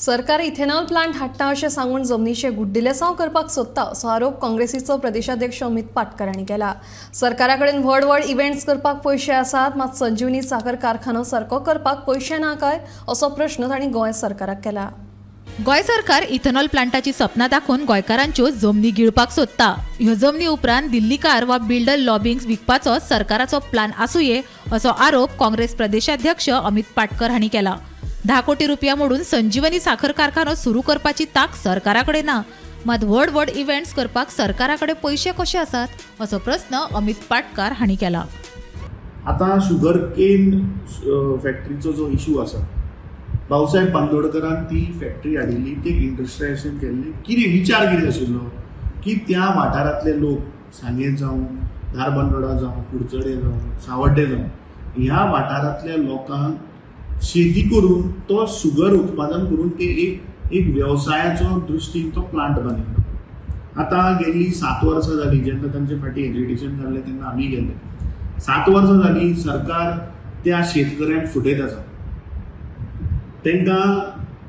सरकार ethanol plant हाडटा अशें सांगून जमनीचे गुड्डिलेसांव करपाक सोदता असो आरोप काँग्रेसीचो प्रदेशाध्यक्ष अमित पाटकर हांणी केला। सरकारा कडेन व्हड व्हड इव्हेंट्स करपाक पयशे आसात, मात संजीवनी साखर कारखानो सारको करपाक पयशे ना काय असो प्रश्न तांणी गोंय सरकाराक केला। गोंय सरकार इथेनॉल प्लांटाची सपनां दाखोवन गोंयकारांच्यो जमनी गिळपाक सोदता। ह्यो जमनी उपरांत दिल्लीकार वा बिल्डर लॉबिंग्स विकपाचो सरकाराचो प्लान आसुये असो आरोप काँग्रेस प्रदेशाध्यक्ष अमित पाटकर हांणी केला। 10 कोटी रुपया मोडून संजीवनी साखर कारखानो सुरू करपाची ताक सरकारा कडेन ना, मात व्हड व्हड इव्हेंट्स करपाक सरकारा कडेन पयशे कशे आसात असो प्रश्न अमित पाटकर हांणी केला। आतां शुगर केन फॅक्टरीचो जो इशू आसा, भाऊसाहेब बांदोडकरान ती फॅक्टरी हाडिल्ली, ते इंडस्ट्रियलायझेशन केल्लें। कितें विचार कितें आशिल्लो की त्या वाठारांतले लोक सांगें जावं, धारबांदोडा जावं, कुडचडे जावं, सावड्डे जावं, ह्या वाठारांतल्या लोकांक शेती करून तो शुगर उत्पादन करून ते एक वेवसायाचो दृश्टीन तो प्लांट बांदिल्लो। आतां गेल्ली 7 वर्सां जालीं जेन्ना तांचे फाटीं एजिटेशन जाल्लें तेन्ना आमी गेल्ले। 7 वर्सां जालीं सरकार त्या शेतकऱ्यांक फुटयत आसा। तांकां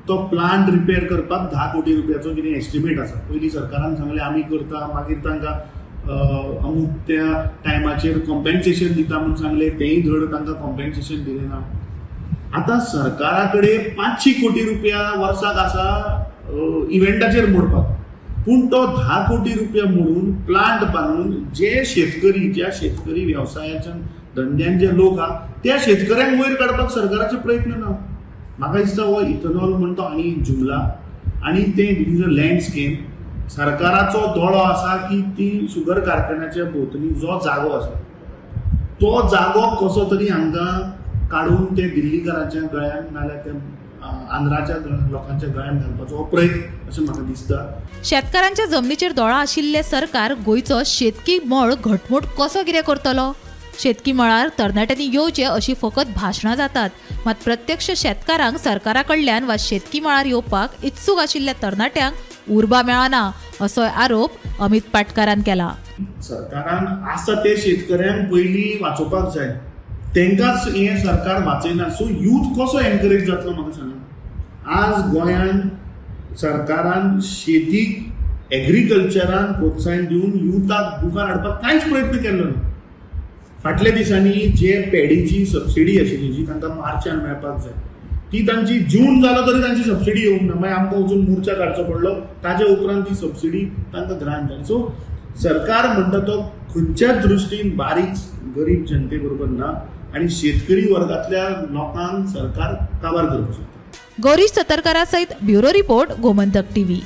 तो प्लांट रिपेर करपाक 10 कोटी रुपयाचो कितें एस्टिमेट आसा। पयलीं सरकारान सांगलें आमी करता, मागीर तांकां अमूक त्या टायमाचेर कॉम्पेन्सेशन दिता म्हूण सांगलें, तेंय धड तांकां कॉम्पेन्सेशन दिलें ना। आतां सरकारा कडेन 500 कोटी रुपया वर्साक आसा इव्हेंटाचेर मोडपाक, पूण तो 10 कोटी रुपया मोडून प्लांट बांदून जे शेतकरी, ज्या शेतकरी वेवसायाच्या धंद्यान जे लोक आहा त्या शेतकऱ्यांक वयर काडपाक सरकाराचे प्रयत्न ना। म्हाका दिसता हो इथेनॉल म्हण तो आनी जुमला आनी तें it is a land scheme. सरकाराचो दोळो आसा की ती शुगर कारखान्याच्या भोंवतणी जो जागो आसा तो जागो कसो तरी हांकां काडून ते दिल्लीकारांच्या गळ्यान नाल्यार त्या आंध्राच्या लोकांच्या गळ्यान घालपाचो हो प्रयत्न अशें म्हाका दिसता। शेतकारांच्या जमनीचेर दोळा आशिल्लें सरकार गोंयचो शेतकी मळ घटमूट कसो कितें करतलो? शेतकी मळार तरणाट्यांनी येवचें अशी फकत भाशणां जातात, मात प्रत्यक्ष शेतकारांक सरकारा कडल्यान वा शेतकी मळार येवपाक इत्सूक आशिल्ल्या तरणाट्यांक उर्बा मेळना असो आरोप अमित पाटकरान केला। सरकारान आसा ते शेतकऱ्यांक पयलीं वाचोवपाक जाय, तांकांच हें सरकार वाचयना। सो यूथ कसो एनकरेज जातलो म्हाका सांगा। आज गोंयांत सरकारान शेतीक एग्रीकल्चरान प्रोत्साहन दिवन युथाक मुखार हाडपाक कांयच प्रयत्न केल्लो ना। फाटल्या दिसांनी जे पेडीची सबसिडी आशिल्ली जी तांकां मार्चान मेळपाक जाय ती तांची जून जालो तरी तांची सबसिडी येवंक ना, मागीर आमकां वचून मोर्चा काडचो पडलो, ताजे उपरांत ती सबसिडी तांकां ग्रांट जाली। सो सरकार म्हणटा तो खंयच्याच दृश्टीन बारीक गरीब जनते बरोबर ना आनी शेतकरी वर्गांतल्या लोकांक सरकार काबार करपाक सोदता। गौरीश सतरकरा सहित ब्युरो रिपोर्ट, गोमंतक टीव्ही।